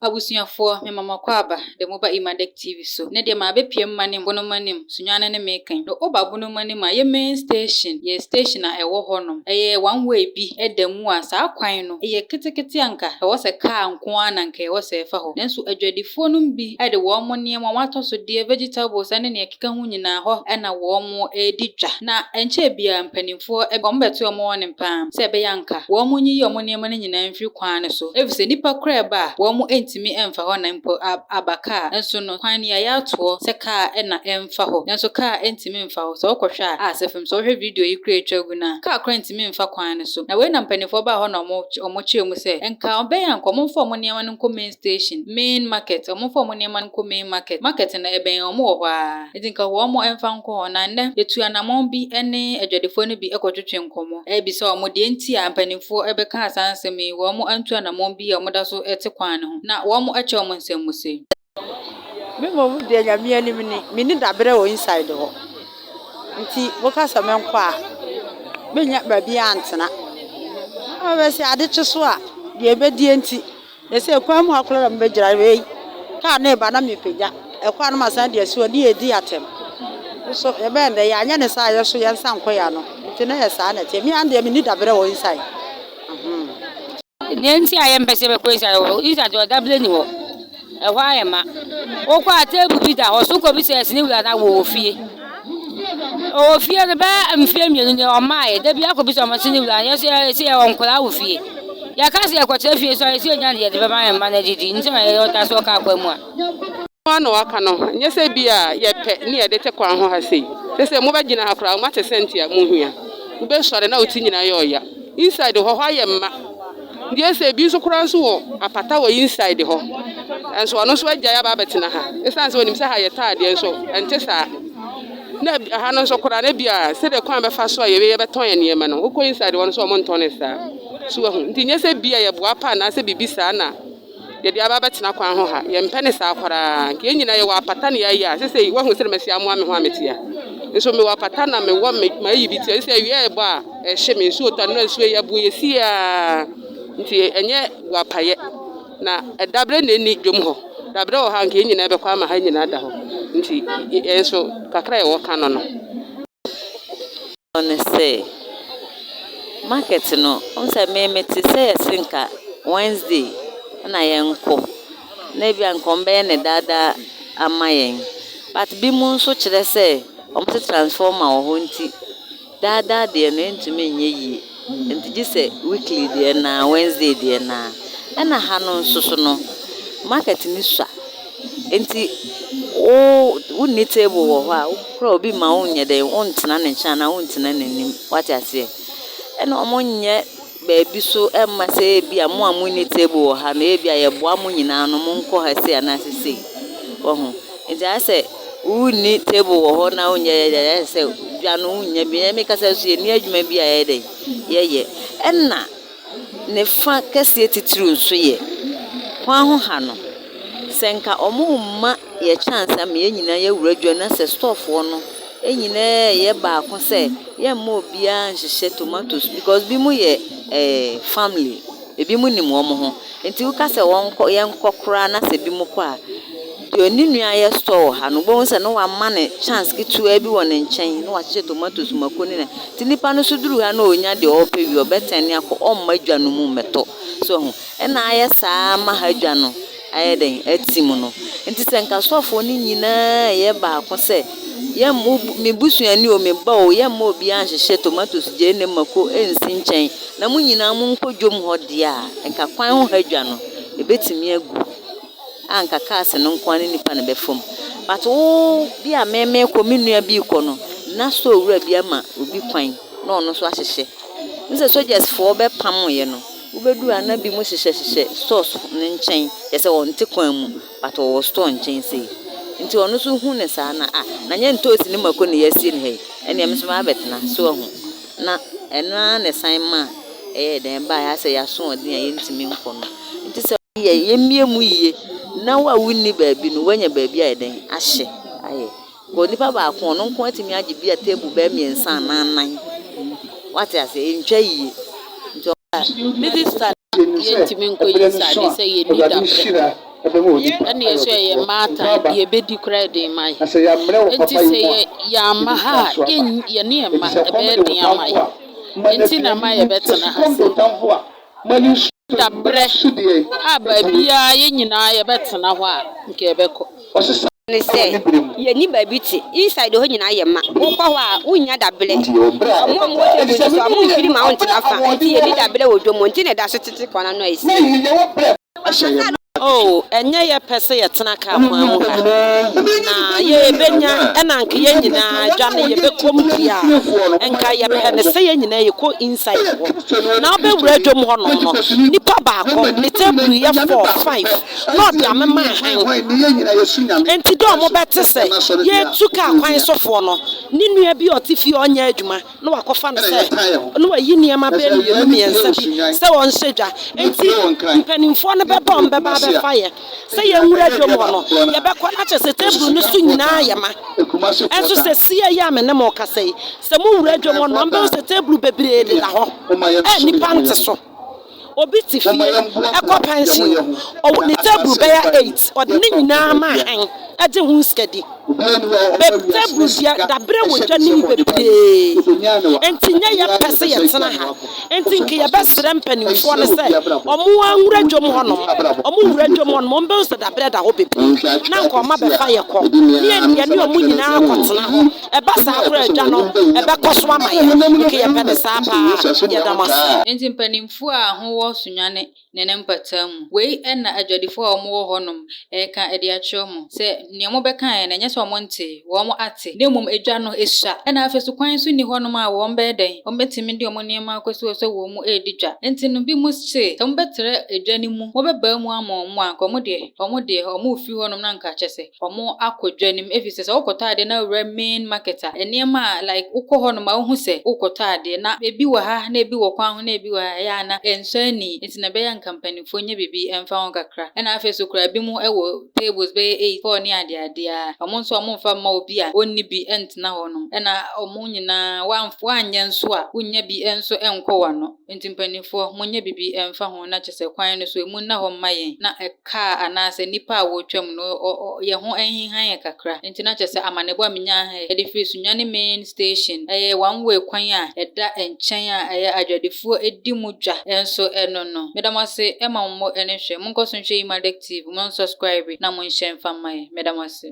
Abusuafoɔ, mema mo akwaaba de mo ba Imadek TV so. Nnɛ deɛ mabɛpue Manim, Bonomanim, Sunyani ne Mekan. Na woba Bonomanim a, yɛ main station yɛ station a ɛwɔ hɔnom. Ɛyɛ one way bi da mu a saa kwan no ɛyɛ ketekete a anka ɛwɔ sɛ kaa nko ara na anka ɛwɔ sɛ ɛfa hɔ. Nanso adwadifoɔ nom bi de wɔn nneɛma, wɔn atɔsodeɛ, vegetables ne nea ɛkeka ho nyinaa hɔ na wɔredi dwa. Na ɛnkyɛɛ biara mpanimfoɔ wɔbɛto wɔn warning paa sɛ ɛbɛyɛ anka wɔnyiyi wɔn nneɛma no nyinaa mfiri kwan no so. Efisɛ nnipa koraa ɛba a, wɔntumi mfa hɔ na mpo aba kaa nso no, kwan no yɛayɛ atoɔ sɛ kaa na ɛmfa hɔ. Nanso kaa ntumi mfa hɔ. Sɛ wokɔhwɛ a, a sɛ fam sɛ wohwɛ video yi koraa a atwa agu no a, kaa koraa ntumi mfa kwan no so. Na wei na mpanimfoɔ baa hɔ na wɔkyerɛɛ mu sɛ nka ɔbɛyɛ a nka wɔmfa wɔn nneɛma no nkɔ main station, main market, wɔmfa wɔn nneɛma no nkɔ main market. Market no ɛbɛn wɔn wɔ hɔ ara. Enti nka wɔn mfa nkɔ hɔ. Na nnɛ, yɛtuu anammɔn bi ne adwadifoɔ no bi kɔtwetwee nkɔmmɔ rebisa wɔn deɛ nti a mpanimfoɔ bɛkaa saa nsɛm yi, wɔn antu anammɔn bi a wɔda so te kwan no ho, na wɔkyɛ wɔn nsɛm mu sei. Me mmom deɛ Nyame anim ni, menni daberɛ wɔ inside hɔ. Nti woka sɛ menkɔ a, mennya baabiara ntena. Na bɛsɛ ade kye so a, deɛ ɛbɛdie nti, Seesei kwan mu ha koraa na mebɛgyina wei, kaa no reba na merepagya, ɛkɔ a na masan de asi hɔ ne yɛredi atɛm. Nso yɛbɛyɛ no dɛn, yɛanyɛ no saa a yɛn nso yɛn nsa nkɔ yɛn ano. Nti na ɛyɛ saa na ɛteɛ. Me ara deɛ menni daberɛ wɔ inside. Uhmm. Nea nti a yɛmpɛ sɛ yɛbɛkɔ inside wɔ inside hɔ dabere ni hɔ. Ɛhɔ ayɛ ma. Wokɔ a table bi da hɔ so wokɔbisa yɛse ne wura no awo wɔ fie. Ɔwɔ fie no bɛyɛ mfeɛ mmienu ni ɔmmaeɛ. Da biara kɔbisa wɔn se ne wura no yɛse yɛse yɛwɔ nkwadaa wɔ fie. Yɛka sɛ yɛkɔtena fie nso a yɛse yɛnya deɛ yɛde bɛma yɛn mma no adidi nti na yɛda so wɔ kaa kwan mu a. Mo ara na wɔaka no, nyɛ sɛ ebia yɛpɛ ne yɛde te kwan ho ha sei. Seesei mobɛgyina ha koraa, moate sɛnti a mohia. Wobɛsɔre na wo ti nyinaa yɛ ɔya. Inside hɔ, hɔ ayɛ mma. Deɛ sɛ ebi nso koraa nso wɔ apata wɔ inside hɔ. Nso ɔno nso agyae aba abɛtena ha. Esiane sɛ onim sɛ ha yɛ taa deɛ nso ɛnte saa. Na ha no nso koraa no ebia sɛdeɛ kwan bɛfa so a yɛbɛ yɛbɛtɔn yɛn nneɛma no, wokɔ inside hɔ no nso wɔntɔn no saa. So wahu? Nti nyɛ sɛ bia yɛboa pa anaasɛ biribi saa na yɛde aba abɛtena kwan ho ha. Yɛmpɛ no saa koraa. Nka yɛn nyinaa yɛwɔ apata na yɛayɛ a, sesei woahu sɛdeɛ masi amoa me ho a mete ha. Nso mewɔ apata na mewɔ me mayi bi ti a, sesei awia ɛrebɔ a, ɛhye me. Nsuo tɔ a, na nsuo yi abu yɛ sie ara. Nti ɛnyɛ boapayɛ. Na daberɛ na ɛnni dwam hɔ. Daberɛ wɔ hɔ a, nka yɛn nyinaa bɛkɔ ama ha nyinaa da hɔ. Nti yɛn nso kakra a yɛwɔ ka no no. Ne sɛ, market no, wohu sɛ me mete sɛ yɛse nka Wednesday na yɛnkɔ na ebia nka wɔbɛyɛ no daadaa ama yɛn. But binom nso kyerɛ sɛ wɔse transformer wɔ hɔ nti daadaa deɛ no ɛntumi nyɛ yie. Nti gye sɛ weekly deɛ no ara, Wednesday deɛ no ara. Ɛna ha no nso so no, market no sua. Nti wo wonni table wɔ hɔ a, wo koraa obi mma wo nyɛ dɛn, wontena ne nkyɛn anaa wontena n'anim. Woate aseɛ? Ɛna wɔnyɛ baabi so mma sɛ ebia mo a monni table wɔ ha no, ebia yɛboa mo nyinaa ano, monkɔ ha sei anaasɛ sei. Wahu? Nti ayɛ sɛ wonni table wɔ hɔ na wonyɛ yɛ ayɛ sɛ dwa no wonnya bi. Ɛnyɛ mekasa nso yɛnni adwuma bi a yɛyɛ dɛn, yɛyɛ. Ɛna ne fa kɛseɛ titiriw nso yɛ kwan ho ha no, sɛ nka wɔmma yɛ chance ama yɛn nyinaa yɛawura dwa na sɛ storefoɔ no nyinaa yɛ baako sɛ yɛmma obiara nhyehyɛ tomatoes because binom yɛ eh, family, ebinom nim wɔn ho. Nti woka sɛ wɔnkɔ, yɛnkɔ koraa na sɛ binom kɔ a, deɛ ne nua yɛ store wɔ ha no, wobɛhu sɛ na wama no chance ketewa bi wɔ ne nkyɛn na wahyehyɛ tomatoes, mako ne na. Nti nipa no nso duru ha na ɔnya deɛ ɔrepɛ wie a, ɔbɛtɛn ne akɔ, ɔmma dwa no mu mmɛtɔ. So wahu? Ɛna ayɛ saa ma ha dwa no ayɛ dɛn? Atim no. Nti sɛ nka storefoɔ no nyinaa yɛ baako sɛ, yɛmma, me busuani o, me ba o, yɛmma obiara nhyehyɛ tomatoes, gyeene, mako nsi nkyɛn. Na mo nyinaa monkɔ dwam hɔ deɛ a, nka kwan ho ha dwa no, ɛbɛtumi agu a nka cars no nko ara ne nnipa na ɛbɛfa mu. But wo bi a me merekɔ, me nua bi rekɔ no, na store wura bi ama obi kwan na ɔno nso ahyehyɛ. Wohu sɛ sogyasfoɔ bɛpamoeɛ no, wobɛduru a na binom hyehyɛhyehyɛ stores no nkyɛn, kyerɛ sɛ wɔnte kwan mu but wɔwɔ store nkyɛn sei. Nti ɔno nso hu no saa na ah, na nyɛ ntoosi ne mako na yɛasie no ha yi, ɛnneɛ me nso mabɛtena. So wahu? Na ɛno ara na ɛsan maa ɛyɛɛ dɛn ɛbaeɛ ara sɛ yɛn asoɔden a yɛntumi nkɔ no. Nti sɛ yɛ yɛmmie mu yie na wo a wonni baabi no woanya baabi ayɛ dɛn ahyɛ ayɛ. Kɔ nipa baako ɔno nko atumi agye bi a table bɛyɛ mmiɛnsa anaa nnan. Wate aseɛ ɛntwa yie. Nti ɔba Yɛntumi nkɔ inside sɛ yɛnni dabrɛ. Ɛna yɛ nso yɛyɛ mmaatan, deɛ yɛbɛdi koraa yɛ den ma yɛn. Enti sɛ yɛ yɛamma ha a, yɛn yɛne yɛn mma, ɛbɛyɛ den ama yɛn. Enti na ama yɛbɛtena ha sei. Dabrɛ a baabiara yɛn nyinaa yɛbɛtena hɔ a, nka yɛbɛkɔ. Ne sɛ yɛnni baabi te. Inside hɔ nyinaa yɛ ma. Wokɔ hɔ a, wonnya dabrɛ. Wɔn a wɔwɔ table no so a, wɔmfiri ma wontena fa. Nti yɛnni dabrɛ wɔ dwom hɔ. Nti na ɛda so tete kwan ano a ɛsi. Oh, ɛnyɛ yɛ pɛ sɛ yɛtena kaa kwan mu ha, na yɛbɛnya, ɛna nka yɛn nyinaa dwa no yɛbɛkɔ mu deɛ a, nka yɛpɛ no sɛ yɛn nyinaa yɛkɔ inside hɔ. Na wobɛwura dwam hɔnom no, nipa baako, ne table yɛ four, five, na ɔde amema ahan. Enti dɛ wɔbɛte sɛ yɛretu kaa kwan sofoɔ no, ne nua bi a ɔte fie a ɔnyɛ adwuma, na wakɔfa no sɛ na wayi nneɛma bɛyɛ mmienu mmiɛnsa bi sɛ ɔnhyɛ dwa. Enti mpanimfoɔ no bɛba a wɔbɛba abɛfa yɛn sɛ yɛnwura dwam hɔ no, yɛbɛkɔ na kyerɛ sɛ table no so nyinaa ayɛ ma. Nso seesei yi a me ne mo rekasa yi, sɛ mowura dwam hɔ nom a, mobɛhu sɛ table bebree deda hɔ a nnipa nte so. Obi te fie kɔ pɛnhyen o, ɔwɔ ne table bɛyɛ eight, ɔde ne nyinaa ma ahan gye ho sika di. Be table deɛ dabrɛ wɔ dwa no mu bebree, enti nyɛ yɛ pɛ sɛ yɛtena ha. Enti nka yɛbɛsrɛ mpanimfoɔ no sɛ wɔn ara nwura dwam hɔnom, wɔn wura dwam hɔnom, wɔn bɛhu sɛ dabrɛ da hɔ bebree, na nka wɔn abɛfa yɛ kɔ, ne yɛne wɔn nyinaa akɔtena hɔ. Ɛba saa koraa a, dwa no, ɛbɛkɔ so ama yɛn. Nka yɛpɛ no saa paa. Yɛda mo ase. Enti mpanimfoɔ a ho wɔ Sunyani ne ne mpataa mu. Wei na adwadifoɔ a wɔwɔ hɔ nom reka de akyerɛ mo, sɛ nea mobɛkaeɛ no, ɛnyɛ sɛ wɔntee, wɔn ate, na mmom edwa no sua. Ɛna afei nso kwan nso nni hɔ nom a wɔn bɛyɛ dɛn, wɔbɛtumi de wɔn nneɛma akɔsi hɔ sɛ wɔn redi dwa. Enti no binom se, sɛ mobɛtrɛ edwa no mu, mobɛbaa mu ama wɔn a, anka wɔn deɛ, wɔn deɛ, wɔrefiri hɔ nom na anka kyerɛ sɛ, Wɔakɔ dwa no mu efisɛ sɛ wokɔtɔ adeɛ na wowura main market a, nneɛma a like wokɔ hɔnom a wohu sɛ wokɔtɔ adeɛ na ebi wɔ ha na ebi wɔ kwan ho na ebi wɔ ha a, ɛyɛ a na ɛnsɔ ani nti na ɛbɛyɛ a nka mpanimfoɔ nyɛ biribi mfa ho kakra. Ɛna afei nso koraa ebinom wɔ tables bɛyɛ eight, four ne adeade a, wɔn nso wɔmfa mma obi a ɔnni bi ntena hɔnom. Ɛna wɔn nyinaa woanyɛ nso a wonnya bi nso nkɔ w'ano. Nti mpanimfoɔ monyɛ biribi mfa ho na kyerɛ sɛ kwan no so emu nna hɔ mma yɛn na kaa anaasɛ nnipa a wɔretwam no, yɛn ho ahinhan yɛn kakra. Enti na kyerɛ sɛ amanneɛbɔ a menyaa de firi Sunyani Main Station, ɛyɛ one way kwan a ɛda nkyɛn a ɛyɛ adwadifoɔ di mu dwa nso no no. Meda mo ase ma mo ne hwɛ. Monkɔ so nhwɛ Imadec TV, mon subscribe na monhyɛ mfa mma yɛn. Meda mo ase.